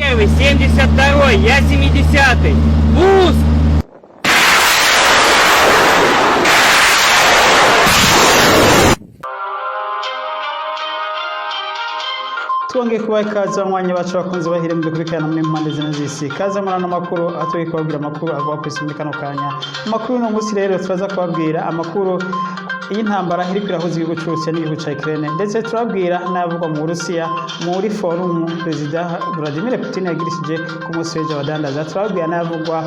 Первый, 72-й, я 70-й. Пуск! Twongeye kubaha ikaze, abanywanyi bacu bakunze bahire mu dukurikirana muri mpande zine z'isi. Ikaze muri ano makuru, aho turi kubabwira amakuru avuga ku isi muri kano kanya. Amakuru uno munsi rero, turaza kubabwira amakuru y'intambara iriko irahuza igihugu c'Uburusiya n'igihugu ca Ukraine, ndetse turababwira n'ayavugwa mu Burusiya muri forum Perezida Vladimir Putin yagirishije ku munsi w'ejo abadandaza. Turababwira n'ayavugwa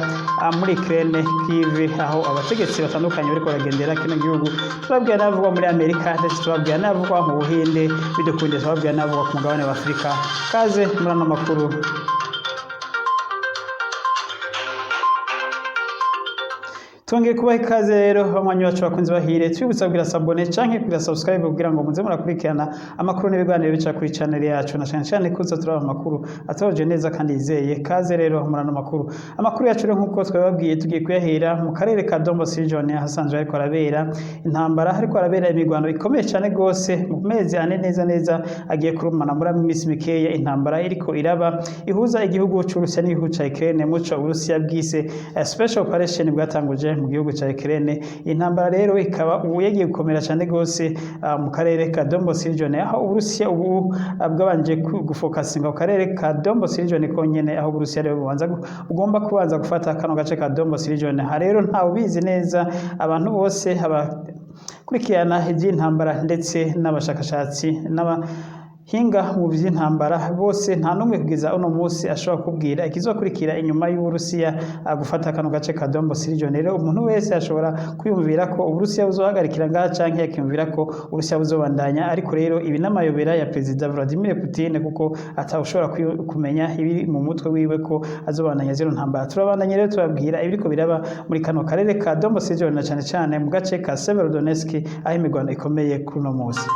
muri Ukraine, Kiev, aho abategetsi batandukanye bariko baragendera kino gihugu. Turababwira n'ayavugwa muri Amerika, ndetse turababwira n'ayavugwa mu Buhinde. Bidukunde turababwira n'ayavugwa ku mugabane wa Afurika. Kaze muri ano makuru. Twongeye kubaha ikaze rero, banywanyi bacu bakunze bahire. Twibutsa kugira s'abonner canke kugira subscribe kugira ngo muze murakurikirana amakuru n'ibiganiro bica kuri channel yacu, na cane cane kuza turaba amakuru atoje neza kandi yizeye. Kaze rero muri ano makuru. Amakuru yacu rero, nk'uko twababwiye, tugiye kuyahera mu karere ka Donbas Region, ahasanzwe hariko harabera intambara, hariko harabera imigwano ikomeye cane gose mu mezi 4 neza neza agiye kurumana. Muri minsi mikeya, intambara iriko iraba ihuza igihugu c'Uburusiya n'igihugu ca Ukraine, muco Uburusiya bwise special operation bwatanguje mu gihugu ca Ukraine. Intambara rero ikaba ubu yagiye gukomera cyane gose mu karere ka Donbas Region, aho Uburusiya ubu bwabanje gufokasinga ku karere ka Donbas Region konyene, aho Uburusiya rero bubanza bugomba kubanza gufata kano gace ka Donbas Region. Ha rero ntawe ubizi neza. Abantu bose abakurikirana iby'intambara ndetse n'abashakashatsi n'aba hinga mu vy'intambara bose, nta n'umwe kugeza uno munsi ashobora kubwira ikizokurikira inyuma y'Uburusiya gufata kano gace ka Donbas Region. Rero umuntu wese ashobora kwiyumvira ko Uburusiya buzohagarikira ngaha, canke akiyumvira ko Uburusiya buzobandanya. Ariko rero ibi n'amayobera ya Perezida Vladimir Putin, kuko atawushobora kumenya ibiri mu mutwe wiwe, ko azobandanya zino ntambara. Turabandanya rero tubabwira ibiriko biraba muri kano karere ka Donbas Region, na cane cane mu gace ka Severodonetsk, aho imigwano ikomeye kuri uno munsi.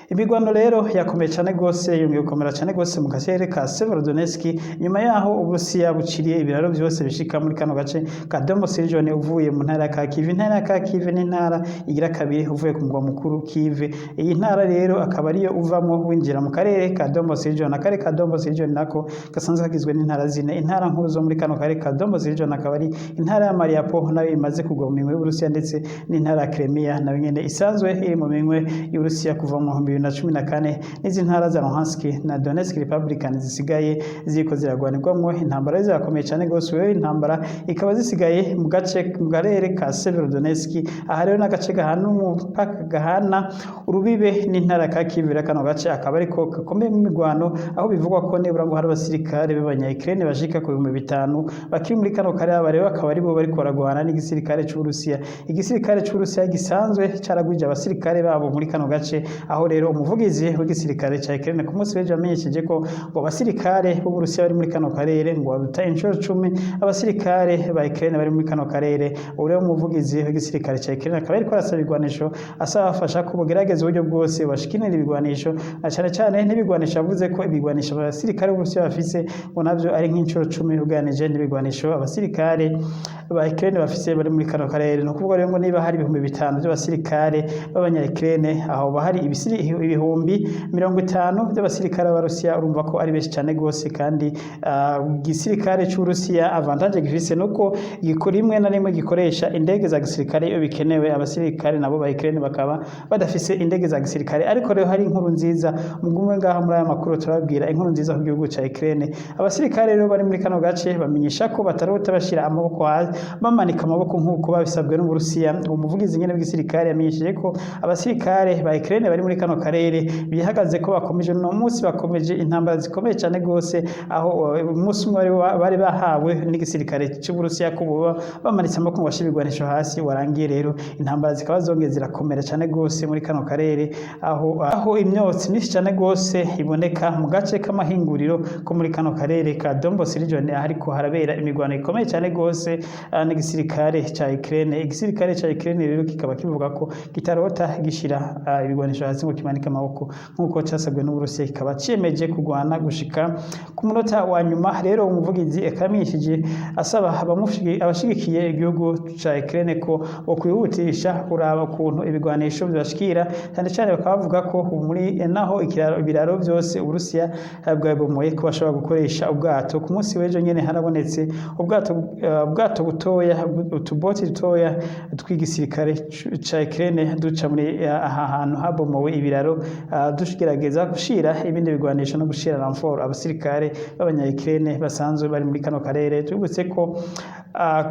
Imigwano rero yakomeye cyane gose, yongeye gukomera cyane gose mu karere ka Severodonetsk, nyuma yaho Uburusiya buciriye ibiraro byose bishika muri kano gace ka Donbas Region uvuye mu ntara ya Kharkiv. Intara ya Kharkiv ni intara igira kabiri uvuye ku mugwa mukuru Kiev. Iyi ntara rero akaba ariyo uvamo winjira mu karere ka Donbas Region. Akarere ka Donbas Region nako gasanzwe kagizwe n'intara zine. Intara nkuru zo muri kano karere ka Donbas Region akaba ari intara ya Mariupol, nayo imaze kugwa mu minwe y'Uburusiya, ndetse n'intara ya Crimea, nayo nyene isanzwe iri mu minwe y'Uburusiya kuva mu 2014, n'izi ntara za Luhansk na Donetsk Republican zisigaye ziriko ziragwanirwamwo. Intambara zirakomeye cyane gose. Rero intambara ikaba zisigaye mu gace, mu karere ka Severodonetsk. Aha rero n'agace gahana umupaka, gahana urubibe n'intara ya Kharkiv. Kano gace akaba ariko gakomeye mu migwano, aho bivugwa ko nibura ngo hari abasirikare b'abanya Ukraine bashika ku 5000 bakiri muri kano karere. Aba rero bakaba aribo bariko baragwana n'igisirikare c'Uburusiya. Igisirikare c'Uburusiya gisanzwe caragwije abasirikare babo muri kano gace, aho rero umuvugizi w'igisirikare ca Ukraine ku munsi w'ejo yamenyesheje ko ngo abasirikare b'Uburusiya bari muri kano karere ngo baruta inshuro 10 abasirikare ba Ukraine bari muri kano karere. Ubu rero umuvugizi w'igisirikare ca Ukraine akaba yariko arasaba ibigwanisho, asaba abafasha ko bogerageza uburyo bwose bashikinira ibigwanisho, na cane cane n'ibigwanisho. Yavuze ko ibigwanisho abasirikare b'Uburusiya bafise ngo navyo ari nk'inshuro 10 ugereranije n'ibigwanisho abasirikare ba Ukraine bafise bari muri kano karere. Ni ukuvuga rero ngo niba hari 5000 by'abasirikare b'abanya Ukraine, aho bahari 50.000 by'abasirikare b'Abarusiya. Urumva ko ari benshi cyane gose. Kandi igisirikare c'Uburusiya avantage gifise nuko rimwe na rimwe gikoresha indege za gisirikare iyo bikenewe, abasirikare nabo ba Ukraine bakaba badafise indege za gisirikare. Ariko rero hari inkuru nziza. Mugume ngaho, muri aya makuru turababwira inkuru nziza ku gihugu ca Ukraine. Abasirikare rero bari muri kano gace bamenyesha ko batarota bashira amaboko hasi, bamanika amaboko nk'uko babisabwe n'Uburusiya. Umuvugizi nyene w'igisirikare yamenyesheje ko abasirikare ba Ukraine bari muri kano karere bihagaze, ko bakomeje no munsi, bakomeje intambara zikomeye cyane gose, aho umunsi umwe bari bahawe n'igisirikare cy'Uburusiya ko boba bamanitse amaboko ngo bashire ibigwanisho hasi warangiye. Rero intambara zikaba zongeye zirakomera cyane gose muri kano karere, aho imyotsi myinshi cyane gose iboneka mu gace k'amahinguriro ko muri kano karere ka Donbas Region, ariko harabera imigwano ikomeye cyane gose. n'igisirikare ca Ukraine. Igisirikare ca Ukraine rero kikaba kivuga ko kitarota gishira ibigwanisho hasi ngo kimanike amaboko nk'uko casabwe n'Uburusiya, kikaba ciyemeje kurwana gushika ku munota wa nyuma. Rero umuvugizi akamenyesheje asaba abashigikiye igihugu ca Ukraine ko bokwihutisha kuraba ukuntu ibigwanisho bibashikira, cyane cyane bakaba bavuga ko muri naho ibiraro byose Uburusiya bwabomoye, ko bashobora gukoresha ubwato. Ku munsi w'ejo nyene harabonetse ubwato butoya, utuboti dutoya tw'igisirikare ca Ukraine duca muri aha hantu habomowe ibiraro, dugerageza gushira ibindi bigwanisho no gushira renfort abasirikare b'abanya Ukraine basanzwe bari muri kano karere. Tubibutse ko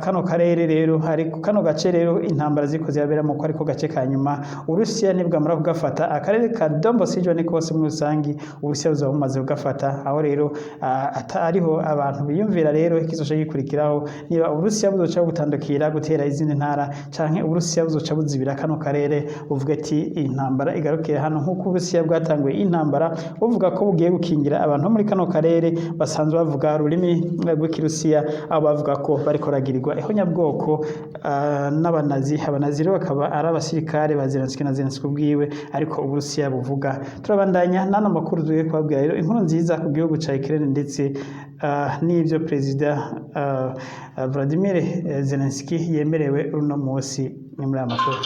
kano karere rero, hari kano gace rero intambara ziriko ziraberamo, ko ariko gace ka nyuma. Uburusiya nibwamara kugafata akarere ka Donbas region kose muri rusangi, Uburusiya buzaba bumaze kugafata. Aho rero ariho abantu biyumvira rero ikizoca gikurikiraho, niba Uburusiya buzoca butandukira gutera izindi ntara, canke Uburusiya buzoca buzibira kano karere, buvuga ati intambara igarukire hano, nk'uko Uburusiya bwatanguye intambara buvuga ko bugiye gukingira abantu bo muri kano karere basanzwe bavuga ururimi rw'Ikirusiya, aho bavuga ko bariko baragirirwa ihonyabwoko n'abanazi. Abanazi rero bakaba ari abasirikare ba Zelensky na Zelensky ubwiwe, ariko Uburusiya buvuga. Turabandanya n'ano makuru tugiye kubabwira. Rero inkuru nziza ku gihugu ca Ukraine ndetse n'ivyo Perezida Vladimir Zelensky yemerewe uno munsi ni muri aya makuru.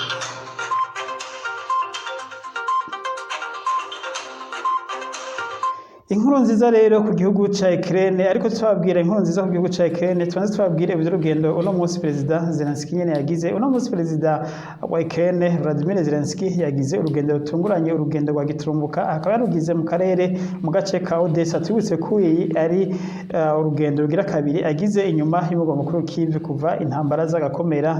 Inkuru nziza rero ku gihugu ca Ukraine, ariko tubabwira inkuru nziza ku gihugu ca Ukraine, tubanze tubabwire ivy'urugendo uno munsi Perezida Zelensky nyene yagize. Uno munsi Perezida wa Ukraine Vladimir Zelensky yagize urugendo rutunguranye, urugendo rwa giturumbuka, akaba yarugize mu karere, mu gace ka Odessa. Tubibutse ko iyi ari urugendo rugira kabiri agize inyuma y'umurwa mukuru Kiev kuva intambara zagakomera.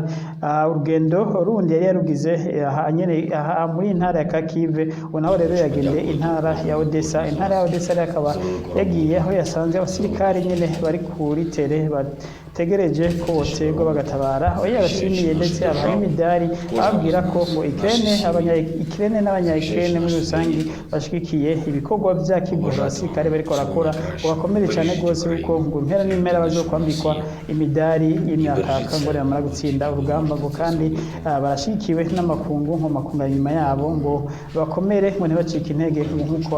Urugendo rundi yari yarugize aha nyene, aha muri intara ya Kharkiv. Ubu naho rero yagendeye intara ya Odessa. Intara ya Odessa rero akaba yagiye aho yasanze abasirikare nyene bari kuri tere, bategereje ko boterwa bagatabara, aho yabashimiye ndetse abaha n'imidari, ababwira ko ngo Ukraine, abanya Ukraine n'abanya Ukraine muri rusangi bashigikiye ibikorwa vya kigoro abasirikare bariko barakora, ngo bakomere cane rwose, kuko ngo impera n'impera bazokwambikwa imidari y'imyakaka ngo bamara gutsinda urugamba, ngo kandi barashigikiwe n'amakungu, nko makungu inyuma yabo, ngo bakomere, ngo ntibacike intege, ngo nk'uko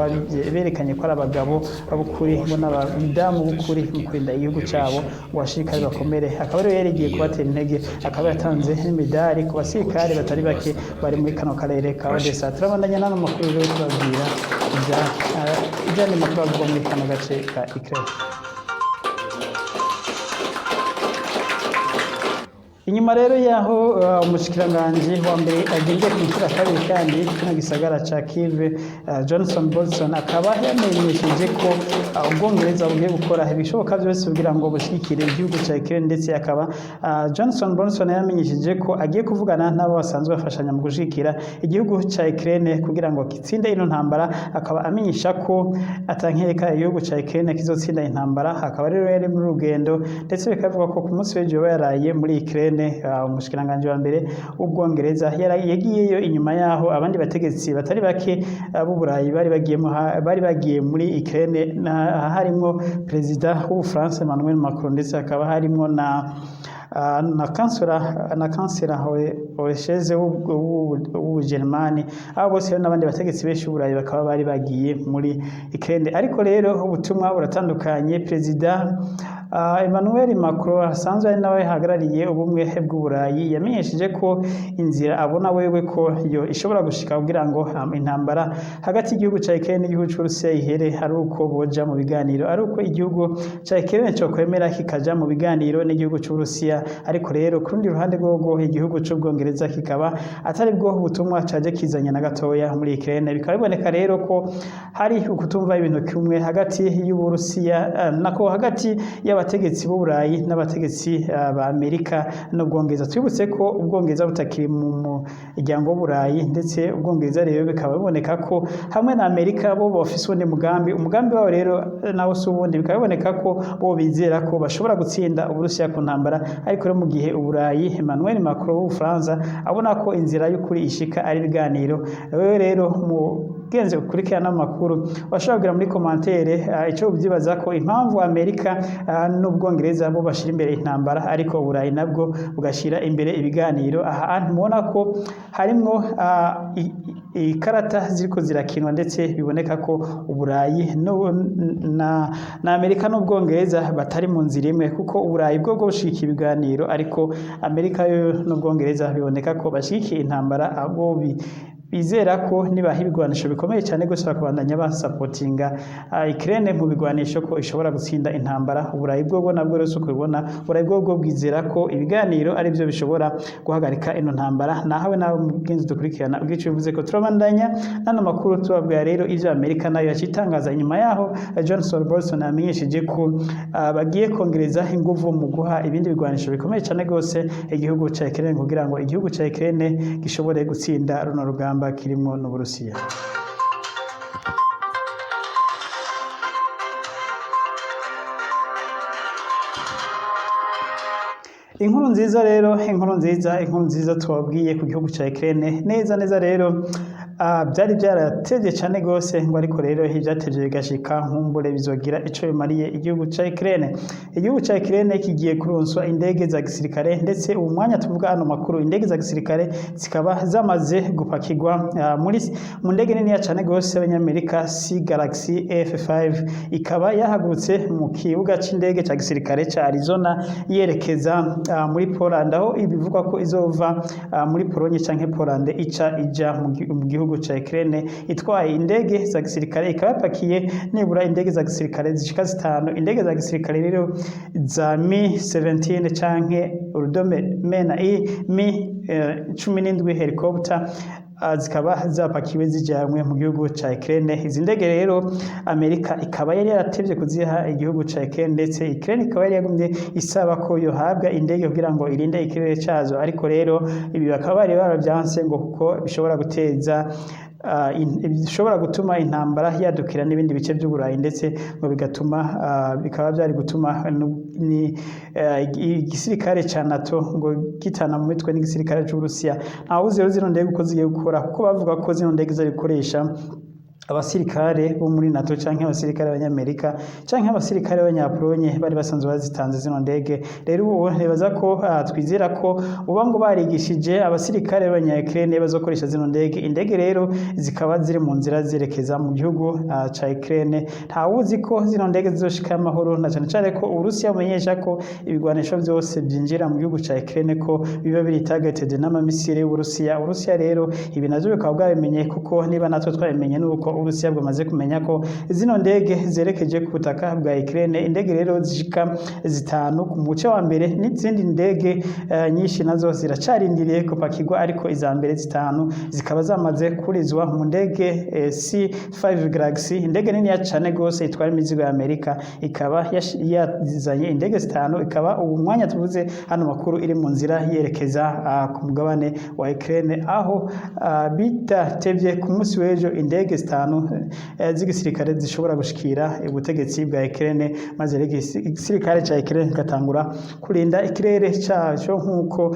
berekanye ko ari abagabo b'ukuri ngo n'abadamu b'ukuri mu kurinda igihugu cabo, ngo abasirikare bakomere. Akaba rero yarigiye kubatera intege, akaba yatanze n'imidari ku basirikare batari bake bari muri kano karere ka Odessa. Turabandanya n'ano makuru rero tubabwira iby'andi makuru avugwa muri kano gace ka Ukraine. Inyuma rero yaho umushikiranganji wa mbere agendeye ku nshuro ya kabiri kandi kino gisagara ca Kiev, Johnson Bolton, akaba yamenyesheje ko Ubwongereza bugiye gukora ibishoboka byose kugira ngo bushigikire igihugu ca Ukraine, ndetse akaba Johnson Bolton yamenyesheje ko agiye kuvugana n'abo basanzwe bafashanya mu gushigikira igihugu ca Ukraine kugira ngo gitsinde ino ntambara, akaba amenyesha ko atankeka igihugu ca Ukraine kizotsinda intambara. Akaba rero yari muri rugendo, ndetse bikavuga ko ku munsi w'ejo yaraye muri Ukraine. Umushikiranganji wa mbere w'Ubwongereza yagiyeyo inyuma yaho abandi bategetsi batari bake b'Uburayi bari bagiye muri Ukraine, harimwo Perezida w'Ubufaransa Emmanuel Macron, ndetse hakaba harimwo na kansera Olesheze w'Ubujerumani. Abo bose rero n'abandi bategetsi benshi b'Uburayi bakaba bari bagiye muri Ukraine. Ariko rero ubutumwa buratandukanye. Perezida Emmanuel Macron, asanzwe ari nawe ahagarariye ubumwe bw'Uburayi, yamenyesheje ko inzira abona wewe ko yo ishobora gushika kugira ngo intambara hagati y'igihugu ca Ukraine n'igihugu c'Uburusiya ihere, ari uko boja mu biganiro, ari uko igihugu ca Ukraine co kwemera kikaja mu biganiro n'igihugu c'Uburusiya. Ariko rero ku rundi ruhande rwogo, igihugu c'Ubwongereza kikaba atari bwo butumwa caje kizanye na gatoya muri Ukraine. Bikaba biboneka rero ko hari ukutumva ibintu kimwe hagati y'Uburusiya, nako hagati y'abategetsi b'Uburayi n'abategetsi ba Amerika n'Ubwongereza. Twibutse ko Ubwongereza butakiri mu muryango w'Uburayi, ndetse Ubwongereza rero bikaba biboneka ko hamwe na Amerika bo bafise uwundi mugambi. Umugambi wabo rero nawo si uwundi, bikaba biboneka ko bo bizera ko bashobora gutsinda Uburusiya ku ntambara, ariko rero mu gihe Uburayi, Emmanuel Macron w'Ubufaransa, abona ko inzira y'ukuri ishika ari ibiganiro. Wewe rero mu Mugenzi ukurikirana amakuru, washobora kugira muri commentaire ico ubyibaza ko impamvu Amerika n'Ubwongereza bo bashira imbere intambara, ariko Uburayi nabwo bugashira imbere ibiganiro. Aha mubona ko harimwo ikarata ziriko zirakinwa, ndetse biboneka ko Uburayi na Amerika n'Ubwongereza batari mu nzira imwe, kuko Uburayi bwo bushigikiye ibiganiro, ariko Amerika yo n'Ubwongereza biboneka ko bashigikiye intambara, abo bizera ko nibaha ibigwanisho bikomeye cyane gose bakabandanya basapotinga Ukraine mu bigwanisho ko ishobora gutsinda intambara. Uburayi bwo nabwo rero uko ubibona, Uburayi bwo bwizera ko ibiganiro ari byo bishobora guhagarika ino ntambara. Nahawe nawe mugenzi dukurikirana ubwico bivuze ko turabandanya n'ano makuru, tubabwira rero ivyo Amerika nayo yacitangaza inyuma yaho Johnson Bolton yamenyesheje ko bagiye kongereza inguvu mu guha ibindi bigwanisho bikomeye cyane gose igihugu ca Ukraine, kugira ngo igihugu ca Ukraine gishobore gutsinda runo rugamba kirimwo n'Uburusiya. Inkuru nziza rero, inkuru nziza, inkuru nziza tubabwiye ku gihugu ca Ukraine neza neza rero, byari byaratevye cane gose ngo, ariko rero ivyatevye bigashika, nkumbure bizogira ico bimariye igihugu ca Ukraine. Igihugu ca Ukraine kigiye kuronswa indege za gisirikare, ndetse ubu mwanya tuvuga ano makuru indege za gisirikare zikaba zamaze gupakirwa muri mu ndege niniya cane gose y'Abanyamerika C Galaxy F5, ikaba yahagurutse mu kibuga c'indege ca gisirikare ca Arizona yerekeza muri Poland, aho ibivugwa ko izova muri Pologne canke Poland ica ija mu gihugu ca Ukraine itwaye indege za gisirikare, ikaba yapakiye nibura indege za gisirikare zishika zitanu. Indege za gisirikare rero za Mi 17 canke urudome M na I Mi 17 helicopter, zikaba zapakiwe zijanywe mu gihugu ca Ukraine. Izi ndege rero Amerika ikaba yari yaratevye kuziha igihugu ca Ukraine, ndetse Ukraine ikaba yari yagumye isaba ko yohabwa indege kugira ngo irinde ikirere cazo, ariko rero ibi bakaba bari baravyanse ngo kuko bishobora guteza bishobora gutuma intambara yadukira n'ibindi bice by'Uburayi, ndetse ngo bigatuma bikaba byari gutuma ni igisirikare ca NATO ngo gitana mu mitwe n'igisirikare c'Uburusiya. Ntawuzi rero zino ndege uko zigiye gukora, kuko bavuga ko zino ndege zari gukoresha abasirikare bo muri NATO canke abasirikare b'Abanyamerika canke abasirikare b'Abanyapolonye bari basanzwe bazitanze zino ndege. Rero ubu nibaza ko twizera ko uba ngo barigishije abasirikare b'Abanya-Ukraine bazokoresha zino ndege. Indege rero zikaba ziri mu nzira zerekeza mu gihugu ca Ukraine. Ntawuzi ko zino ndege zizoshika amahoro, na cane cane ko Uburusiya bumenyesha ko ibigwanisho vyose vyinjira mu gihugu ca Ukraine ko biba biri targeted n'amamisire y'Uburusiya. Uburusiya rero ibi navyo bikaba bwabimenye, kuko niba natwe twabimenye nuko Uburusiya bwamaze kumenya ko zino ndege zerekeje ku butaka bwa Ukraine. Indege rero zishika zitanu ku muce wa mbere, n'izindi ndege nyinshi nazo ziracarindiriye kupakirwa, ariko iza mbere zitanu zikaba zamaze kurizwa mu ndege C5 Galaxy, indege niniya cane gose itwara imizigo ya Amerika, ikaba yazanye indege zitanu, ikaba ubu mwanya tuvuze hano makuru iri mu nzira yerekeza ku mugabane wa Ukraine, aho bidatevye ku munsi w'ejo indege zitanu z'igisirikare zishobora gushikira ubutegetsi bwa Ukraine, maze rero igisirikare ca Ukraine kigatangura kurinda ikirere caco nk'uko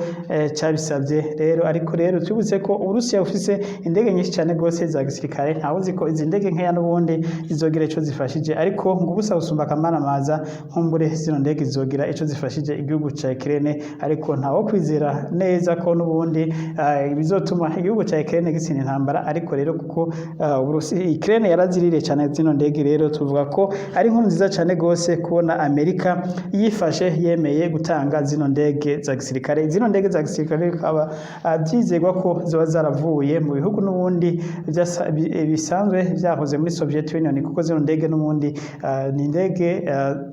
cabisabye rero. Ariko rero twibutse ko Uburusiya bufise indege nyinshi cane gose za gisirikare. Ntawuzi ko izi ndege nkeya n'ubundi zizogira ico zifashije, ariko ngo ubusa busumba akamaramaza, nkumbure zino ndege zizogira ico zifashije igihugu ca Ukraine, ariko ntawo kwizera neza ko n'ubundi bizotuma igihugu ca Ukraine gitsinda intambara. Ariko rero kuko Uburusiya Ukraine yaraziririye cyane zino ndege, rero tuvuga ko ari inkuru nziza cyane gose kubona Amerika yifashe yemeye gutanga zino ndege za gisirikare. Zino ndege za gisirikare bikaba byizegwa ko ziba zaravuye mu bihugu n'ubundi bisanzwe byahoze muri Soviet Union, kuko zino ndege n'ubundi ni indege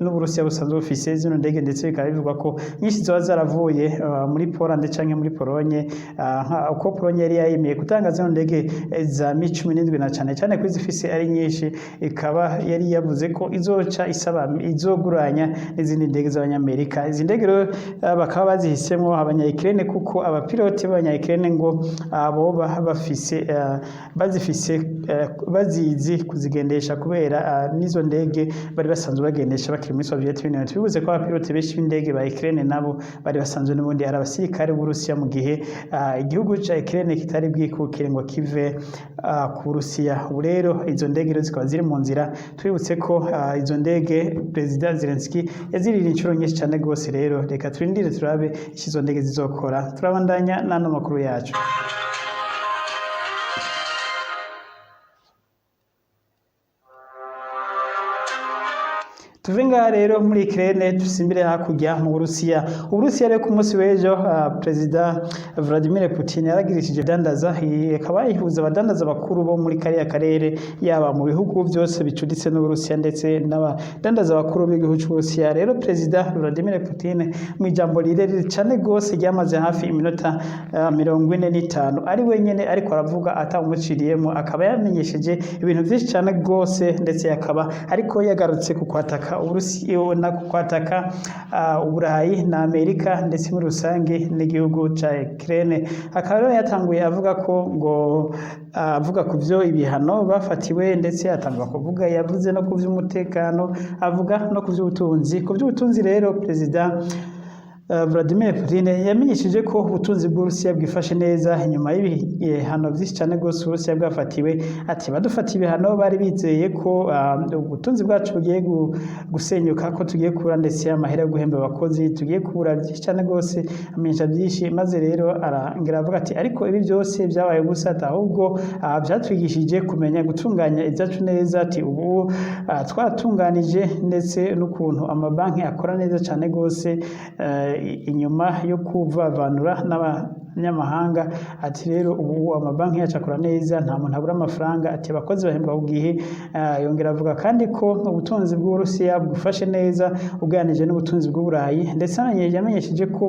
n'Uburusiya busanzwe bufise zino ndege, ndetse bikaba bivugwa ko nyinshi ziba zaravuye muri Poland canke muri Pologne, uko Pologne yari yayemeye gutanga zino ndege za Mi 17, na cane cane ko izifise ari nyinshi, ikaba yari yavuze ko izoca isaba izoguranya n'izindi ndege z'Abanyamerika. Izi ndege rero bakaba bazihisemo abanya-Ukraine kuko abapiloti b'abanya-Ukraine ngo boba bafise bazifise bazizi kuzigendesha, kubera n'izo ndege bari basanzwe bagendesha bakiri muri Soviet Union. Tubibuze ko abapiloti benshi b'indege ba Ukraine nabo bari basanzwe n'ubundi ari abasirikare b'Uburusiya mu gihe igihugu ca Ukraine kitari bwikukire ngo kive ku Burusiya. Ubu Ubu rero izo ndege rero zikaba ziri mu nzira. Twibutse ko izo ndege Perezida Zelensky yazirira inshuro nyinshi cyane rwose. Rero reka turindire turabe icyo izo ndege zizokora. Turabandanya n'ano makuru yacu. Tuve ngaha rero muri Ukraine, dusimbire hakurya mu Burusiya. Uburusiya rero, ku munsi w'ejo, Perezida Vladimir Putin yaragirishije dandaza, akaba yihuza abadandaza bakuru bo muri kariya karere, yaba mu bihugu byose bicuditse n'Uburusiya ndetse n'abadandaza bakuru b'igihugu cy'Uburusiya. Rero Perezida Vladimir Putin, mu ijambo rirerire cyane rwose ryamaze hafi iminota 45 ari wenyine ariko aravuga atawumuciriyemo, akaba yamenyesheje ibintu byinshi cyane rwose, ndetse akaba ariko yagarutse ku kwataka Uburusiya na ku kwataka Uburayi na Amerika, ndetse muri rusange n'igihugu ca Ukraine. Akaba rero yatanguye avuga ko ngo avuga ku byo ibihano bafatiwe, ndetse atangwa kuvuga, yavuze no ku by'umutekano, avuga no ku by'ubutunzi. Ku by'ubutunzi rero, Perezida Vladimir Putin yamenyesheje ko ubutunzi bw'Uburusiya bwifashe neza inyuma y'ibihano byinshi cyane rwose Uburusiya bwafatiwe. Ati: "Badufatiye ibihano bari bizeye ko ubutunzi bwacu bugiye gusenyuka, ko tugiye kubura ndetse amahera yo guhemba abakozi, tugiye kubura byinshi cyane rwose." Amenyesha byinshi, maze rero arangira avuga ati: "Ariko ibi byose byabaye gusa, ati ahubwo byatwigishije kumenya gutunganya ibyacu neza." Ati: "Ubu twaratunganije ndetse n'ukuntu amabanki akora neza cyane rwose inyuma yo kuvavanura n'abanyamahanga." Ati: "Rero ubu amabanki yacu akora neza, nta muntu abura amafaranga." Ati: "Abakozi bahembwa ku gihe." Yongera avuga kandi ko ubutunzi bw'Uburusiya bwifashe neza ugereranije n'ubutunzi bw'Uburayi, ndetse yamenyesheje ko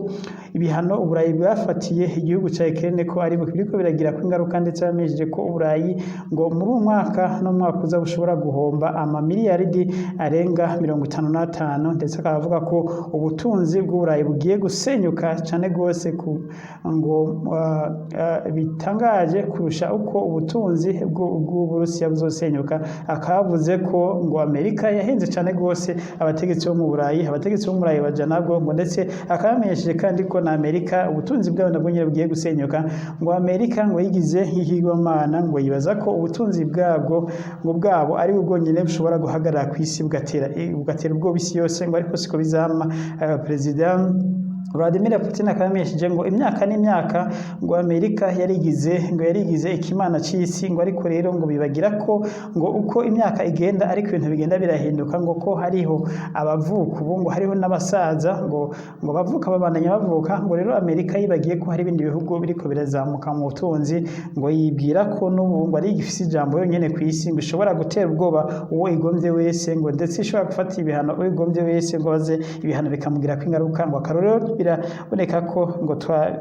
ibihano Uburayi bwafatiye igihugu cya Ukraine ko ari biriko biragira ko ingaruka, ndetse yamenyesheje ko Uburayi ngo muri uyu mwaka n'umwaka uza bushobora guhomba amamiliyaridi arenga 55, ndetse akaba avuga ko ubutunzi bw'Uburayi bugiye gusenyuka cyane rwose, ngo bitangaje kurusha uko ubutunzi bw'Uburusiya buzosenyuka. Akaba yavuze ko ngo Amerika yahenze cyane rwose abategetsi bo mu Burayi, abategetsi bo mu Burayi baja nabwo ngo, ndetse akaba yamenyesheje kandi ko na Amerika ubutunzi bwabo nabwo nyine bugiye gusenyuka. Ngo Amerika ngo yigize nk'ikigwamana, ngo yibaza ko ubutunzi bwabwo ngo bwabo ari bwo bwonyine bushobora guhagarara ku isi bugatera ubwoba isi yose, ngo ariko siko bizama. Perezida Vladimir Putin akaba yamenyesheje ngo imyaka n'imyaka ngo Amerika yarigize ikimana c'isi, ngo ariko rero ngo bibagira ko ngo uko imyaka igenda ariko ibintu bigenda birahinduka, ngo ko hariho abavuka ubu, ngo hariho n'abasaza, ngo bavuka babandanya bavuka. Ngo rero Amerika yibagiye ko hari ibindi bihugu biriko birazamuka mu butunzi, ngo yibwira ko n'ubu ngo ari igifise ijambo yonyene ku isi, ngo ishobora gutera ubwoba uwo igombye wese, ngo ndetse ishobora gufata ibihano uwo igombye wese, ngo baze ibihano bikamugirako ingaruka. Ngo akarorero biraboneka ko ngo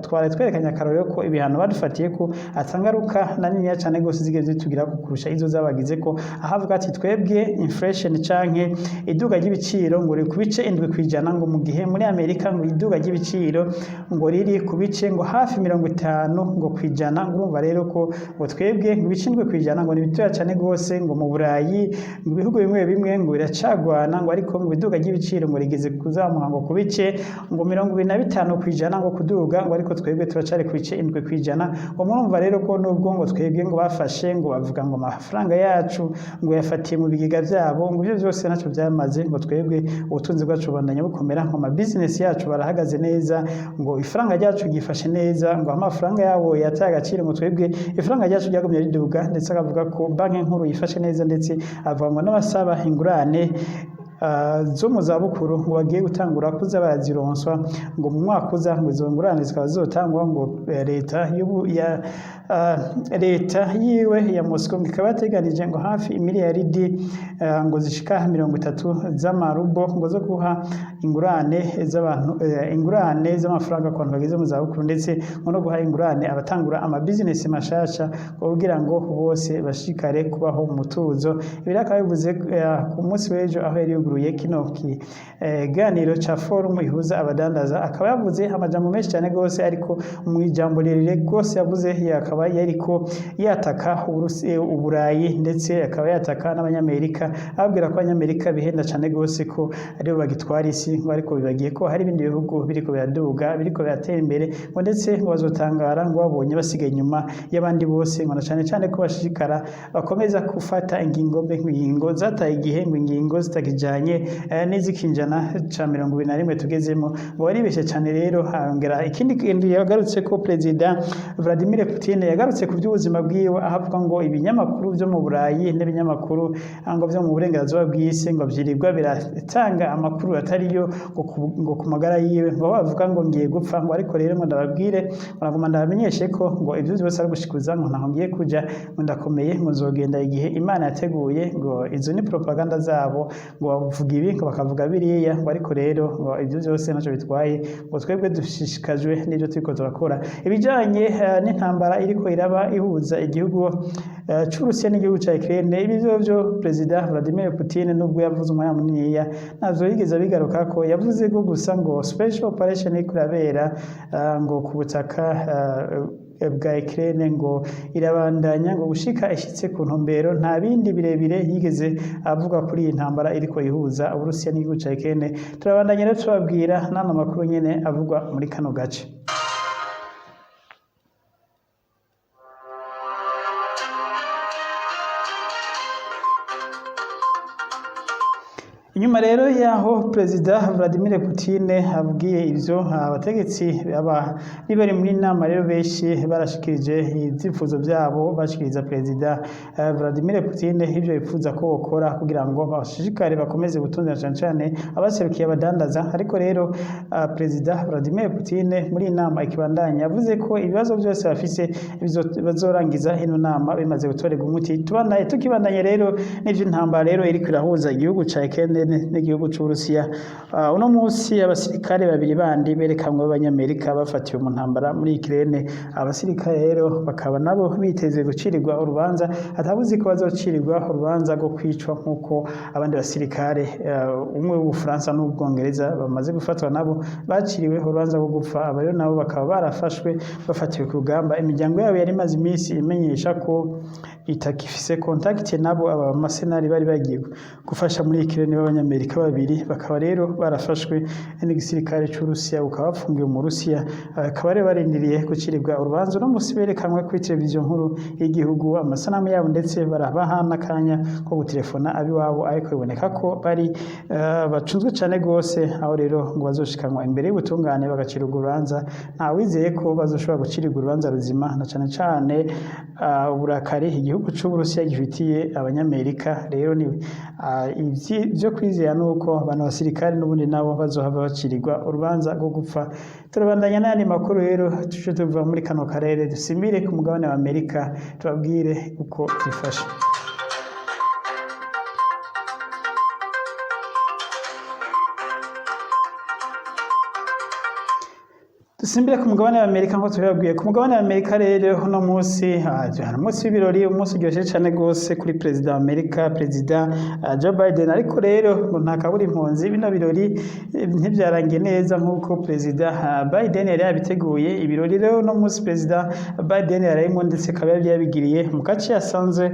twari twerekanye akarorero ko ibihano badufatiye ko atangaruka na niniya cyane rwose zigeze zitugira kurusha izo zabagize ko. Aho avuga ati: "Twebwe inflation canke iduga ry'ibiciro ngo riri ku bice 7%, ngo mu gihe muri Amerika ngo iduga ry'ibiciro ngo riri ku bice ngo hafi 50 ngo kwijana." Ngo urumva rero ko ngo twebwe ngo ibice 7% ngo ni bitoya cyane rwose. Ngo mu Burayi ngo ibihugu bimwe bimwe ngo biracagwana, ngo ariko ngo iduga ry'ibiciro ngo rigeze kuzamuka ngo ku bice ngo 25% ngo kuduga, ngo ariko twebwe turacari ku bice 7%. Ngo murumva rero ko nubwo ngo twebwe ngo bafashe ngo bavuga ngo amafaranga yacu ngo yafatiye mu bigega byabo, ngo ibyo byose ntacyo byamaze, ngo twebwe ubutunzi bwacu bubandanya bukomera, ngo ama business yacu barahagaze neza, ngo ifaranga ryacu ryifashe neza, ngo amafaranga yabo yataye agaciro, ngo twebwe ifaranga ryacu ryagumye riduga. Ndetse akavuga ko banki nkuru yifashe neza, ndetse avuga ngo n'abasaba ingurane zo mu zabukuru ngo bagiye gutangura kuza barazironswa, ngo mu mwaka uza ngo izo ngurane zikaba zizotangwa. Ngo leta y'ubu ya leta yiwe ya Moscow ngo ikaba yateganije ngo hafi imiliyaridi ngo zishika 30 z'amarubo ngo zo guha ingurane z'abantu, ingurane z'amafaranga ku bantu bageze mu zabukuru, ndetse ngo no guha ingurane abatangura ama business mashasha, ngo kugira ngo bose bashikare kubaho mu mutuzo. Ibi rero akaba bivuze ku munsi w'ejo aho yari yuguruje yuguruye kino kiganiro ca forum ihuza abadandaza, akaba yavuze amajambo menshi cyane gose, ariko mu ijambo rirerire rwose yavuze akaba yariko yataka Uburayi, ndetse akaba yataka n'Abanyamerika, ababwira ko Abanyamerika bihenda cyane gose ko aribo bagitwara isi, ngo ariko bibagiye ko hari ibindi bihugu biriko biraduga, biriko biratera imbere, ngo ndetse ngo bazotangara ngo babonye basigaye inyuma y'abandi bose, ngo na cane cane ko bashishikara bakomeza gufata ingingo mbe, ingingo zataye igihe, ngo ingingo zitakijanye n'izikinjana ca 21 tugezemo, ngo baribeshe cane. Rero hongera ikindi kintu yagarutse ko Perezida Vladimir Putin yagarutse ku by'ubuzima bwiwe, aho avuga ngo ibinyamakuru byo mu Burayi n'ibinyamakuru ngo byo mu burengerazuba bw'isi ngo vyirirwa biratanga amakuru atariyo ngo ku magara yiwe, ngo bavuga ngo ngiye gupfa, ngo ariko rero ngo ndababwire, ngo naguma ndabamenyeshe ko ngo ibyo byose ari gushikuza, ngo ntaho ngiye kuja, ngo ndakomeye, ngo nzogenda igihe Imana yateguye, ngo izo ni propaganda zabo, ngo bavuga ibi, ngo bakavuga biriya, ngo ariko rero ngo ibyo byose ntacyo bitwaye, ngo twebwe dushishikajwe n'ibyo turiko turakora. Ibijanye n'intambara iriko iraba ihuza igihugu c'Uburusiya n'igihugu ca Ukraine, ibi vyo Perezida Vladimir Putin, nubwo yavuze umwanya muniniya, ntavyo yigeze abigarukako. Yavuze ko gusa ngo special operation iriko irabera ngo ku butaka bwa Ukraine ngo irabandanya, ngo gushika ishitse ku ntumbero. Nta bindi birebire yigeze avuga kuri iyi ntambara iriko ihuza Uburusiya n'igihugu ca Ukraine. Turabandanya rero tubabwira n'ano makuru nyene avugwa muri kano gace. Inyuma rero yaho Perezida Vladimir Putin abwiye ivyo, abategetsi aba bari muri nama rero benshi barashikirije ivyifuzo vyabo, bashikiriza Perezida Vladimir Putin ivyo bifuza ko bokora kugira ngo bashishikare bakomeze gutunza cane cane abaserukiye abadandaza. Ariko rero Perezida Vladimir Putin muri iyi nama ikibandanya yavuze ko ibibazo byose bafise bazorangiza ino nama bimaze gutorerwa umuti. Tubandanye, tukibandanye rero n'ivy'intambara rero iriko irahuza igihugu ca Ukraine n'igihugu c'Uburusiya. Uno munsi abasirikare babiri bandi berekanwe b'Abanyamerika bafatiwe mu ntambara muri Ukraine. Abasirikare rero bakaba nabo biteze gucirirwa urubanza, atabuzi ko bazocirirwa urubanza rwo kwicwa nk'uko abandi basirikare umwe w'Ubufaransa n'Ubwongereza bamaze gufatwa nabo baciriwe urubanza rwo gupfa. Aba rero nabo bakaba barafashwe bafatiwe ku rugamba. Imiryango yabo yari imaze iminsi imenyesha ko itakifise contact nabo. Aba masenari bari bagiye gufasha muri Ukraine b'Abanyamerika babiri bakaba rero barafashwe n'igisirikare c'Urusiya, bukaba bafungiwe mu Rusiya, bakaba rero barindiriye gucirirwa urubanza. Uno munsi berekanwe kuri televiziyo nkuru y'igihugu amasanamu yabo, ndetse barabaha n'akanya ko gutelefona abiwabo, ariko biboneka ko bari bacunzwe cane gose. Aho rero ngo bazoshikanwa imbere y'ubutungane bagacirwa urubanza. Nta wizeye ko bazoshobora gucirirwa urubanza ruzima, na cane cane uburakari igihugu c'Uburusiya gifitiye Abanyamerika. Rero ni ivyo kwizera nuko abantu basirikare n'ubundi nabo bazohava bacirirwa urubanza rwo gupfa. Turabandanya n'ayandi makuru rero, tuce tuva muri kano karere dusimire ku mugabane wa Amerika, tubabwire uko vyifashe. Dusimbire ku mugabane wa Amerika nko tubibabwiye. Ku mugabane wa Amerika rero uno munsi hari umunsi w'ibirori, umunsi uryoshye cane gose kuri Perezida wa Amerika, Perezida Joe Biden. Ariko rero ngo nta kabura impunzi, bino birori ntivyarangiye neza nk'uko Perezida Biden yari yabiteguye. Ibirori rero uno munsi Perezida Biden yararimo, ndetse akaba yari yabigiriye mu gace yasanzwe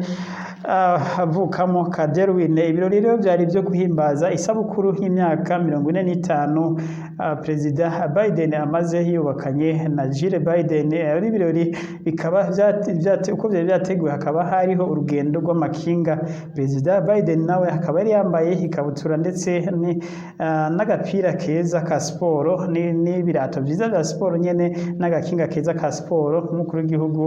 avukamo ka Delaware. Ibirori rero byari ibyo guhimbaza isabukuru y'imyaka 45 Perezida Biden amaze yubakanye na Jill Biden. Ari ibirori bikaba uko byari byateguwe, hakaba hariho urugendo rw'amakinga. Perezida Biden nawe akaba yari yambaye ikabutura ndetse n'agapira keza ka siporo n'ibirato byiza bya siporo nyene n'agakinga keza ka siporo nk'umukuru w'igihugu.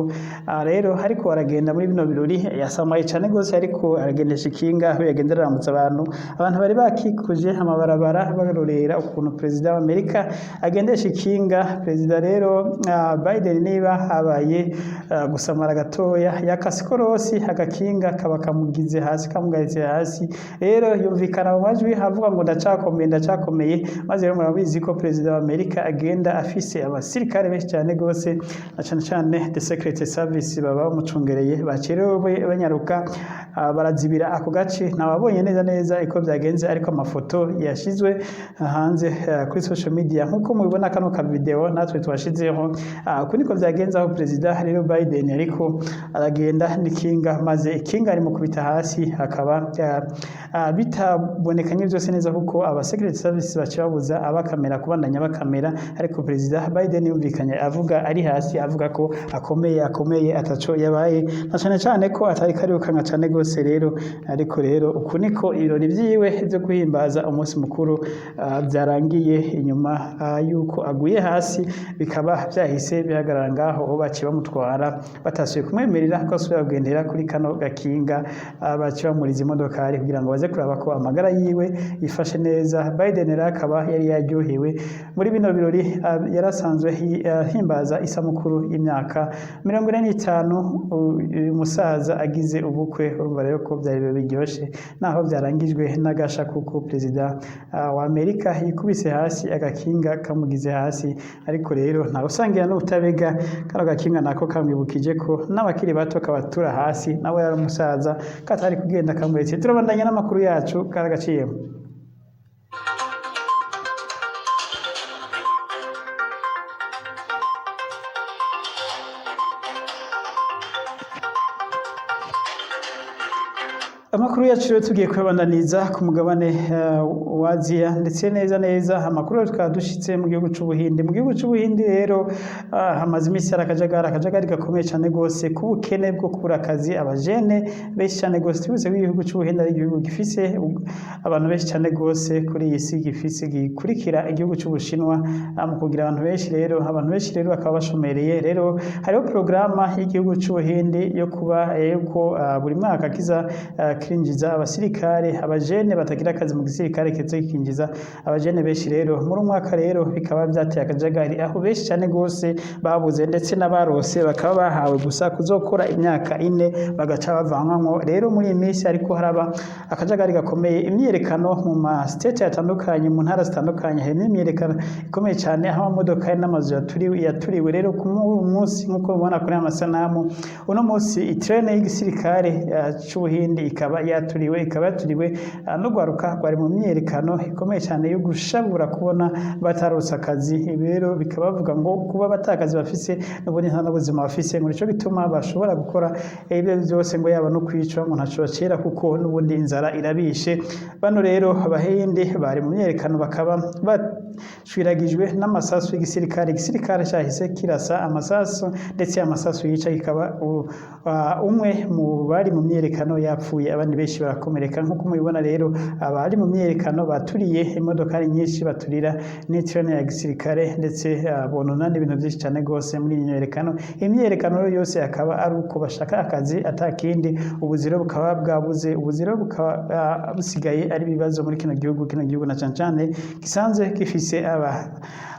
Rero ariko aragenda muri bino birori yasamaye cane gose, ariko aragendesha ikinga aho yagenda aramutsa abantu. Abantu bari bakikuje amabarabara barorera ukuntu Perezida wa Amerika agendesha ikinga. Perezida rero Biden, niba habaye gusamara gatoya, yakase ikorosi, agakinga kaba kamugize hasi, kamugaritse hasi. Rero yumvikana mu majwi avuga ngo ndacakomeye, ndacakomeye. Maze rero murabizi ko Perezida wa Amerika agenda afise abasirikare benshi cyane gose, na cane cane the secret service baba bamucungereye. Bacerewe banyaruka. barazibira ako gace. Ntawabonye neza neza iko byagenze, ariko amafoto yashizwe hanze kuri social media, nkuko mubibona kano ka video natwe twashizeho, uku niko byagenze, aho perezida rero Biden ariko aragenda n'ikinga, maze ikinga rimukubita hasi, akaba bitabonekanye byose neza kuko aba secret service baca babuza abakamera kubandanya bakamera. Ariko perezida Biden yumvikanye avuga ari hasi, avuga ko akomeye, akomeye, ataco yabaye, na cane cane ko atari karirukanka cane gose rero. Ariko rero uku niko ibirori vyiwe vyo guhimbaza umunsi mukuru byarangiye inyuma yuko aguye hasi, bikaba vyahise bihagarara ngaho, aho baciye bamutwara, batasubiye kumwemerera ko asubira kugendera kuri kano gakinga. Baciye bamuriza imodokari kugira ngo baze kuraba ko amagara yiwe yifashe neza. Biden rero akaba yari yaryohewe muri bino birori, yarasanzwe ahimbaza isabukuru y'imyaka 45 uyu musaza agize ubukwe. Urumva rero ko byari ibirori biryoshe, naho byarangijwe n'agasha, kuko perezida wa Amerika yikubise hasi, agakinga kamugize hasi. Ariko rero ntawe usangira n'ubutabega, kano gakinga nako kamwibukije ko n'abakiri bato kabatura hasi, nawe yari umusaza katari kugenda kamuretse. Turabandanya n'amakuru yacu karagaciyemo. Amakuru yacu rero tugiye kuyabandaniza ku mugabane wa Aziya, ndetse neza neza amakuru rero tukaba dushitse mu gihugu c'Ubuhinde. Mu gihugu c'Ubuhinde rero hamaze iminsi hari akajagari, akajagari gakomeye cane gose k'ubukene bwo kubura akazi, abajene benshi cane gose. Tubivuze ko igihugu c'Ubuhinde ari igihugu gifise abantu benshi cane gose kuri iyi si, gifise gikurikira igihugu c'Ubushinwa mu kugira abantu benshi. Rero abantu benshi rero bakaba bashomereye. Rero hariho porogaramu y'igihugu c'Ubuhinde yo kuba yuko buri mwaka kiza kirinjiza abasirikare, abajene batagira akazi mu gisirikare, kiza kikinjiza abajene benshi. Rero muri uyu mwaka rero bikaba byateye akajagari, aho benshi cyane gose babuze, ndetse n'abarose bakaba bahawe gusa kuzokora imyaka 4 bagaca bavanwamwo. Rero muri iyi minsi ariko haraba akajagari gakomeye, imyiyerekano mu ma state atandukanye, mu ntara zitandukanye hari imyiyerekano ikomeye cyane, aho amamodoka n'amazu yaturiwe. Rero ku munsi, nk'uko mubibona kuri aya masanamu, uno munsi itrene y'igisirikare c'Ubuhinde ikaba yaturiwe, ikaba yaturiwe n'urwaruka rwari mu myiyerekano ikomeye cyane yo gushabura kubona batarose akazi. Ibi rero bikaba bavuga ngo kuba batakazi bafise n'ubundi nta n'ubuzima bafise, ngo nico gituma bashobora gukora ibyo byose, ngo yaba no kwica ngo ntaco bacera kuko n'ubundi inzara irabishe. Bano rero Abahinde bari mu myiyerekano bakaba bashwiragijwe n'amasasu y'igisirikare. Igisirikare cyahise kirasa amasasu, ndetse amasasu yica, kikaba umwe mu bari mu myiyerekano yapfuye, abandi benshi barakomereka. Nk'uko mubibona rero, abari mu myiyerekano baturiye imodokari nyinshi, baturira n'itrene ya gisirikare, ndetse bonona n'ibintu byinshi cyane rwose muri iyi myiyerekano. Imyiyerekano rero yose akaba ari uko bashaka akazi atakindi, ubuziro bukaba bwabuze, ubuziro bukaba busigaye ari ibibazo muri kino gihugu. Kino gihugu na cane cane gisanzwe gifise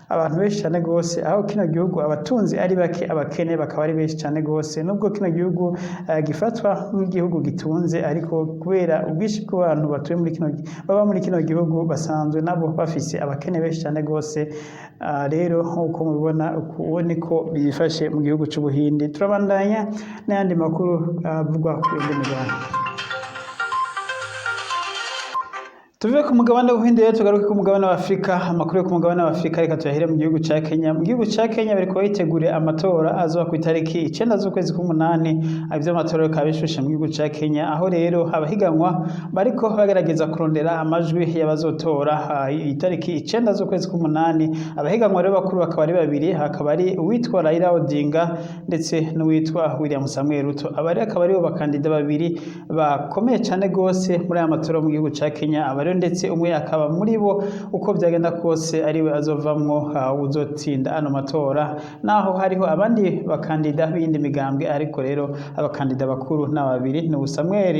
abantu benshi cyane gose, aho kino gihugu abatunzi ari bake, abakene bakaba ari benshi cyane gose. Nubwo kino gihugu gifatwa nk'igihugu gitunze, ariko kubera ubwinshi bw'abantu batuye muri kino, baba muri kino gihugu, basanzwe nabo bafise abakene benshi cyane gose. Rero nk'uko mubibona, uku niko bifashe mu gihugu c'Ubuhinde. Turabandanya n'ayandi makuru avugwa ku yindi migabane. Tuve ku mugabane w'Ubuhinde rero tugaruke ku mugabane wa Afurika. Amakuru yo ku mugabane wa Afurika reka tuyahere mu gihugu ca Kenya. Mu gihugu ca Kenya bariko bitegurira amatora azoba ku itariki 9 z'ukwezi k'umunani. Ivy'amatora bikaba bishushe mu gihugu ca Kenya, aho rero abahiganwa bariko bagerageza kurondera amajwi y'abazotora itariki 9 z'ukwezi k'umunani. Abahiganwa rero bakuru bakaba ari babiri, hakaba ari uwitwa Raila Odinga ndetse n'uwitwa William Samuel Ruto. Aba rero akaba aribo bakandida babiri bakomeye cane gose muri aya matora mu gihugu ca Kenya. Aba rero ndetse umwe akaba muri bo, uko byagenda kose, ariwe azovamwo uzotsinda ano matora, naho hariho abandi bakandida b'iyindi migambwe. Ariko rero abakandida bakuru ni babiri, ni Samuel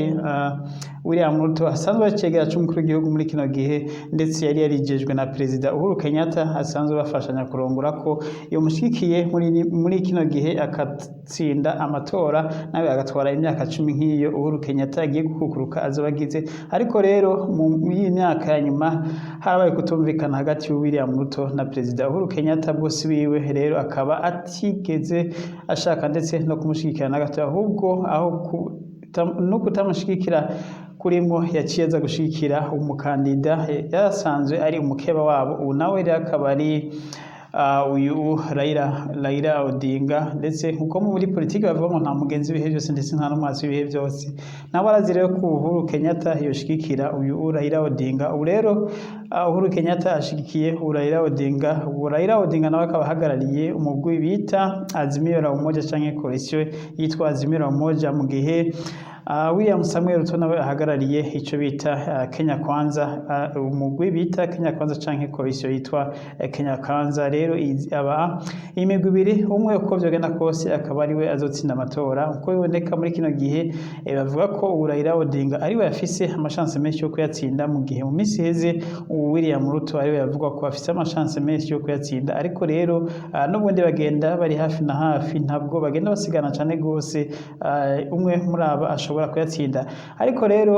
William Ruto asanzwe acegera c'umukuru w'igihugu muri kino gihe, ndetse yari yarijejwe na Perezida Uhuru Kenyatta, asanzwe bafashanya kurongora, ko yomushigikiye muri kino gihe akatsinda amatora, nawe agatwara imyaka 10 nk'iyo Uhuru Kenyatta agiye gukukuruka azoba agize. Ariko rero muri iyi myaka ya nyuma harabaye kutumvikana hagati ya William Ruto na Perezida Uhuru Kenyatta, bose wiwe rero akaba atigeze ashaka ndetse no kumushigikira na gato, ahubwo aho ku no kutamushigikira kurimwo, yaciye aza gushigikira umukandida yarasanzwe ari umukeba wabo. Ubu nawe rero akaba ari uyu Raila Odinga. Ndetse nkuko muri politiki bavuga ngo nta mugenzi w'ibihe byose, ndetse nta n'umwasi w'ibihe byose, nawe arazi rero ko Uhuru Kenyatta yoshigikira uyu Raila Odinga. Ubu rero Uhuru Kenyatta ashigikiye Raila Odinga. Ubu Raila Odinga nawe akaba ahagarariye umugwi bita Azimio la Umoja canke coalition yitwa Azimio la Umoja, mu gihe William Samuel Ruto nawe ahagarariye ico bita Kenya Kwanza, umugwi bita Kenya Kwanza canke coalition yitwa Kenya Kwanza. Rero aba imigwi ibiri, umwe uko vyogenda kose akaba ariwe azotsinda amatora. Uko biboneka muri kino gihe, bavuga ko ubu Raila Odinga ariwe afise amashanse menshi yo kuyatsinda, mu gihe mu minsi iheze ubu William Ruto ariwe yavuga ko afise amashanse menshi yo kuyatsinda. Ariko rero n'ubundi bagenda bari hafi na hafi, ntabwo bagenda basigana cane gose, umwe muri aba ashobora kuyatsinda. Ariko rero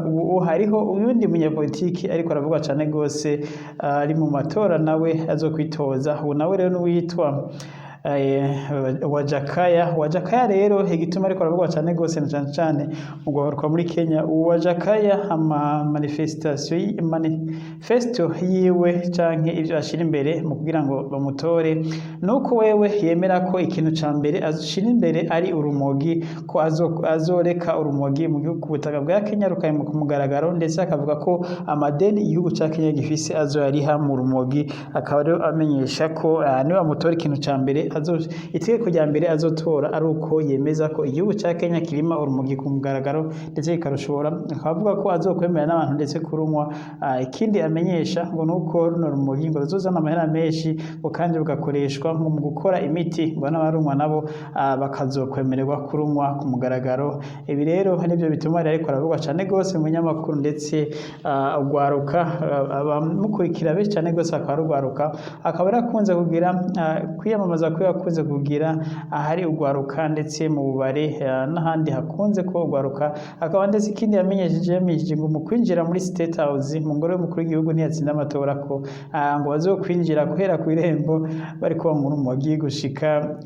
ubu hariho uyundi munyapolitiki ariko aravugwa cane gose, ari mu matora, nawe azokwitoza. Ubu nawe rero n'uwitwa Wajackoyah. Wajackoyah rero, igituma ariko aravugwa cane gose na cane cane mu guharuka muri Kenya, ubu Wajackoyah ama manifestation, manifesto yiwe canke ivyo ashira imbere mu kugira ngo bamutore, nuko wewe yemera ko ikintu ca mbere ashira imbere ari urumogi, ko azoreka urumogi mu gihugu, ku butaka bwa Kenya, rukaba ku mugaragaro. Ndetse akavuga ko amadeni igihugu ca Kenya gifise azoyariha mu rumogi. Akaba rero amenyesha ko niba bamutora, ikintu ca mbere itegeko rya mbere azotora ari uko yemeza ko igihugu ca Kenya kirima urumogi ku mugaragaro, ndetse kikarushora. Akaba avuga ko azokwemera n'abantu ndetse kurunywa. Ikindi amenyesha ngo nuko runo rumogi ngo ruzozana amahera menshi, ngo kandi rugakoreshwa nko mu gukora imiti, ngo n'abarunywa nabo bakazokwemererwa kurunywa ku mugaragaro. Ibi rero nivyo bituma rero ariko aravugwa cane gose mu binyamakuru, ndetse ugwaruka abamukurikira benshi cane gose akaba ari ugwaruka. Akaba yarakunze kugira kwiyamamaza kwe yakunze kugira ahari ugwaruka, ndetse mu bubare n'ahandi hakunze kuba ugwaruka. Akaba ndetse ikindi yamenyesheje ngo mu kwinjira muri State House, mu ngoro y'umukuru w'igihugu, ntiyatsinda amatora, ko ngo bazokwinjira guhera ku irembo bariko banywa urumogi gushika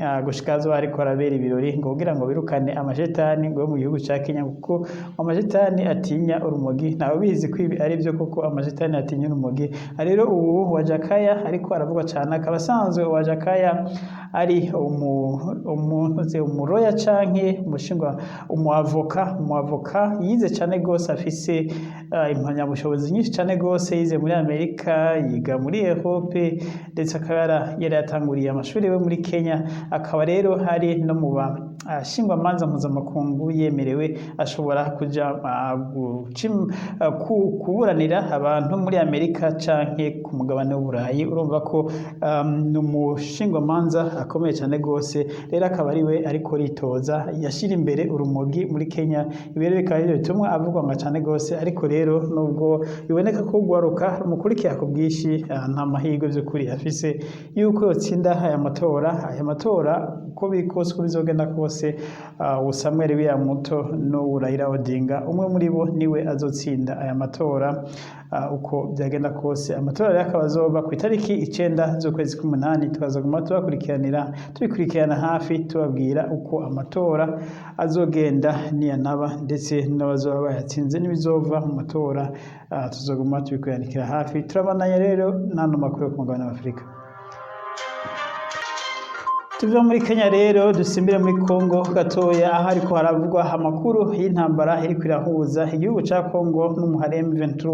azoba ariko arabera ibirori, ngo kugira ngo birukane amashetani ngo yo mu gihugu ca Kenya, kuko amashetani atinya urumogi. Ntawe bizi ko ibi ari byo koko, amashetani atinya urumogi. Rero ubu Wajackoyah ariko aravugwa cane, akaba asanzwe Wajackoyah ari umuntu umuroya canke umushingwa umuavoka yize cane gose, afise impamyabushobozi nyinshi cane gose. Yize muri Amerika, yiga muri Europe, ndetse akaba yari yatanguriye amashuri we muri Kenya. Akaba rero hari no mu bashingwamanza mpuzamakungu yemerewe, ashobora kuja kuburanira abantu muri Amerika canke ku mugabane w'Uburayi. Urumva ko ni umushingwamanza akomeye cane gose. Rero akaba ariwe ariko ritoza, yashira imbere urumogi muri Kenya. Ibi rero bikaba arivyo bituma avugwa nga cane gose. Ariko rero nubwo biboneka ko ugwaruka rumukurikira ku bwinshi, nta mahirwe vy'ukuri afise yuko yotsinda aya matora. Aya matora, uko biri kose, uko bizogenda kose, Samuel William Ruto n'uwu Raila Odinga, umwe muri bo niwe azotsinda aya matora, uko byagenda kose. Amatora rero akaba azoba ku itariki 9 z'ukwezi k'umunani. Tukazaguma tubakurikiranira, tubikurikirana hafi, tubabwira uko amatora azogenda niyanaba, ndetse n'abazoba bayatsinze n'ibizova mu matora. Tuzoguma tubikurikiranira hafi. Turabandanya rero n'ano makuru yo ku mugabane wa Afurika. Tuve muri Kenya rero dusimbire muri Congo gatoya, aho ariko haravugwa amakuru y'intambara iriko irahuza igihugu ca Congo n'umuhari M23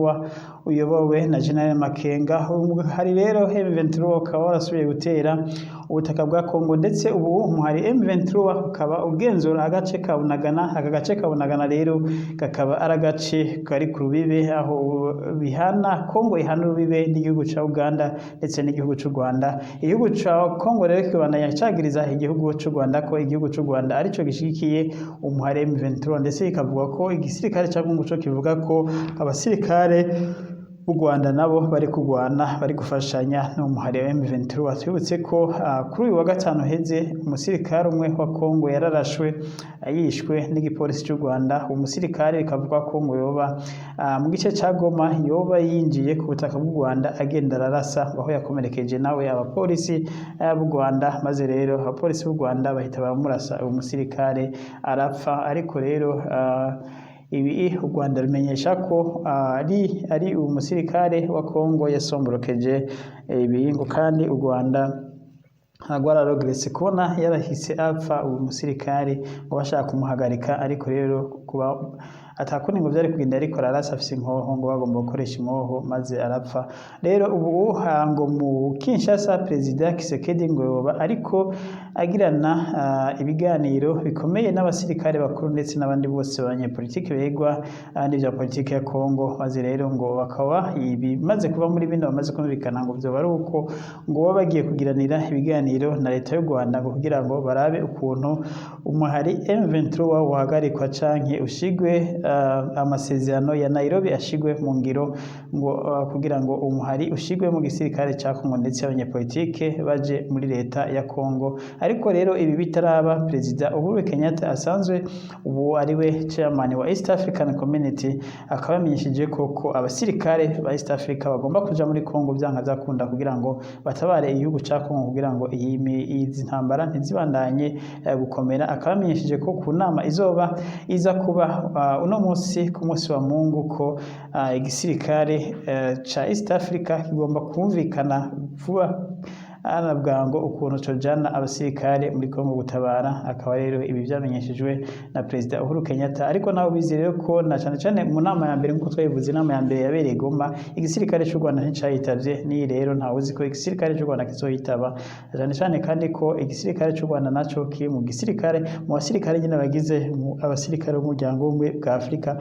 uyobowe na General Makenga. Hari rero M23 ukaba warasubiye gutera ubutaka bwa Congo, ndetse ubu umuhari M23 ukaba ugenzura agace ka Bunagana. Aka gace ka Bunagana rero kakaba ari agace kari ku rubibe, aho bihana, Congo ihana urubibe n'igihugu ca Uganda ndetse n'igihugu c'u Rwanda. Igihugu ca Congo rero kibandanya cagiriza igihugu c'u Rwanda ko igihugu c'u Rwanda arico gishigikiye umuhari M23, ndetse kikavuga ko igisirikare ca Congo co kivuga ko abasirikare b'u Rwanda nabo bari kugwana, bari gufashanya n'umuhari wa M23. Twibutse ko kuri uyu wa gatanu heze umusirikare umwe wa Kongo yararashwe, yishwe n'igipolisi cy'u Rwanda. Uwo musirikare bikavuga ko ngo yoba mu gice ca Goma, yoba yinjiye ku butaka bw'u Rwanda agenda ararasa, aho yakomerekeje nawe abapolisi b'u Rwanda, maze rero abapolisi b'u Rwanda bahita baramurasa, uwo musirikare arapfa. Ariko rero ibi u Rwanda rumenyesha ko ari umusirikare wa Kongo yasomborokeje ibi, ngo kandi u Rwanda rwararogeretse kubona yarahise apfa uwo musirikare, ngo bashaka kumuhagarika, ariko rero kuba atakundi ngo byari kugenda, ariko ararasa afise inkoho, ngo bagomba gukoresha inkoho, maze arapfa. Rero ubu ngo mu Kinshasa Perezida Tshisekedi ngo yoba ariko agirana ibiganiro bikomeye n'abasirikare bakuru ndetse n'abandi bose abanyepolitike begwa n'ivya politike ya Kongo, maze rero ngo bakaba ibimaze kuva muri bino bamaze kumvikana ngo vyoba ari uko ngo baba bagiye kugiranira ibiganiro na leta y'u Rwanda, ngo kugira ngo barabe ukuntu umuhari M23 wahagarikwa canke ushigwe amasezerano ya Nairobi ashigwe mu ngiro, ngo kugira ngo umuhari ushigwe mu gisirikare ca Kongo ndetse abanyepolitike baje muri leta ya Kongo. Ariko rero ibi bitaraba, Perezida Uhuru Kenyatta asanzwe ubu ariwe chairman wa East African Community akaba yamenyesheje ko abasirikare ba East Africa bagomba kuja muri Kongo byanka byakunda kugira ngo batabare igihugu ca Kongo, kugira ngo izi ntambara ntizibandanye gukomera. Akaba yamenyesheje ko ku nama izoba iza kuba uno munsi ku munsi wa Mungu ko igisirikare ca East Africa kigomba kumvikana vuba ana bwango ukuntu cojana abasirikare muri Kongo gutabara. Akaba rero ibi vyamenyeshejwe na Perezida Uhuru Kenyatta. Ariko naho bizi rero ko na cane cane mu nama ya mbere, nkuko twabivuze, inama ya mbere yabereye Goma, igisirikare c'u Rwanda nticayitavye. N'iyi rero ntawe uzi ko igisirikare c'u Rwanda kizoyitaba, cane cane kandi ko igisirikare c'u Rwanda naco kiri mu gisirikare, mu basirikare nyine bagize abasirikare b'umuryango w'ubumwe bwa Afrika,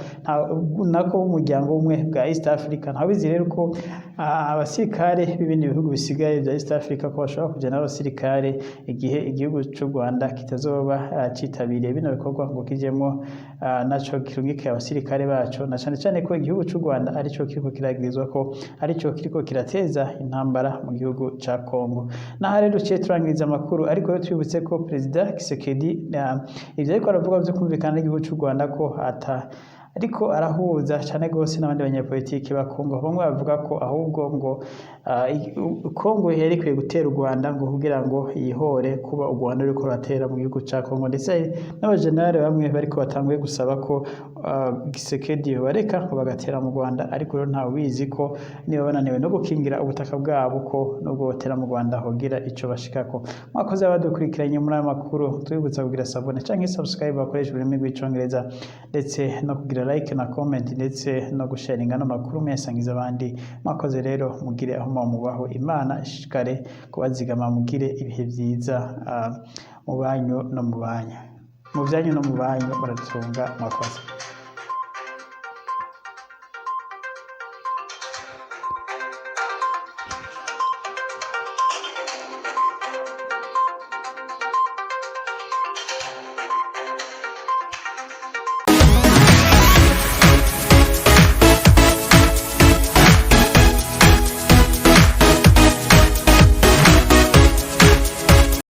nako b'umuryango w'ubumwe bwa East Africa. Ntawe bizi rero ko abasirikare b'ibindi bihugu bisigaye bya East Africa ko bashobora kujana n'abasirikare igihe igihugu c'u Rwanda kitazoba citabiriye bino bikorwa ngo kijemwo naco kirungike abasirikare baco, na cane cane ko igihugu c'u Rwanda arico kiriko kiragirizwa ko arico kiriko kirateza intambara mu gihugu ca Kongo. Naha rero duciye turangiriza amakuru, ariko rero twibutse ko Perezida Tshisekedi ivyo ariko aravuga vyo kumvikana n'igihugu c'u Rwanda ko ata ariko arahuza cane gose n'abandi banyepolitiki ba Kongo. Bamwe bavuga ko ahubwo ngo Kongo yari ikwiye gutera u Rwanda ngo kugira ngo yihore kuba u Rwanda ruriko ruratera mu gihugu ca Kongo, ndetse n'abajenerali bamwe bariko batanguye gusaba ko Tshisekedi bareka ngo bagatera mu Rwanda. Ariko rero ntawe ubizi ko niba bananiwe no gukingira ubutaka bwabo, ko nubwo botera mu Rwanda hogira ico bashikako. Mwakoze abadukurikiranye muri aya makuru. Twibutsa kugira s'abonner canke subscribe bakoresha ururimi rw'Icongereza, ndetse no kugira like na comment, ndetse no gusharinga no makuru muyasangiza abandi. Mwakoze rero, mugire aho mubaho, Imana ishishikare kubazigama, mugire ibihe vyiza mu banyu no mu banyu, mu vyanyu no mu banyu. Muratunga, mwakoze.